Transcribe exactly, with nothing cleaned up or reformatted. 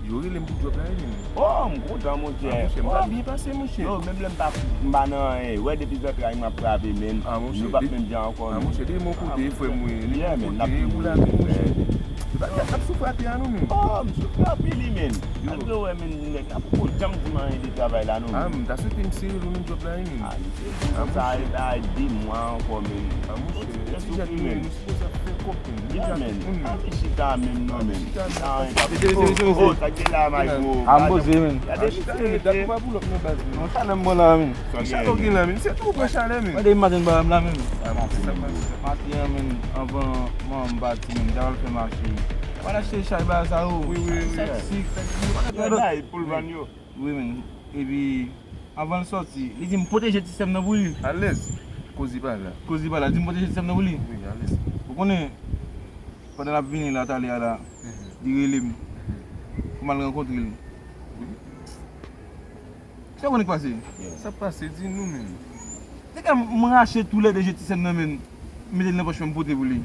Yo rele m pou djòb la wi, men. Oh, m kontan, monchè. Ah, monchè, m pral byen pase, monchè. Yo, menm lè m pa, m pa nan anyen, wè depi zantray m ap frape, men. Ah, monchè, nou pa menm jan ankò, men. Ah, monchè, depi yon kote, frè m, wi. Depi yon kote, ou la, men, monchè. Yo pa t ap soufri atè a, non, men. Oh, m soufri anpil, wi, men. Malgre, wè, men, nèg la poko janm di m anyen de travay la, non, men. Ah, m ta swete m sere l, ou menm djòb la, wi, men. Ah, misye di konsa, e ba de mwa ankò, men. Ah, monchè, ti jèn, men. Poze ap fè kòb, men. Yeah, men. Pa vin chita menm non, men. Chita anyen pa pou. Oh, oh, sa k gen la, Maestro? Ah, m poze, men. Gade misye, men. Dak pa pull up nan baz, men. Non, chalè m bon la, men. Chalè w gen la, men. Se tou pran chalè, men. Gade maten ba m la, men. Maten an, men, anvan manman m pati, men, m t al fè mache. M al achte chay ba sa yo. Wi, wi, wi. Sèk sik, sèk sik. Gade pou l vann yo. Wi, men. Epi, anvan l sòti, li di m pwoteje ti sè m nan pou li. Alèz. Kozi pa la. Kozi pa la. Di m pwoteje ti sè m nan pou li. Wi, alèz. Ou konnen, pandan l ap vini la, talè a la, li rele m pou m al rankontre l. Wi. Sa w konnen k pase? Sa k pase, di nou menm. Se ke m rache toulède je ti sè m nan men, m mete l nan pòch mwen, m pote pou li.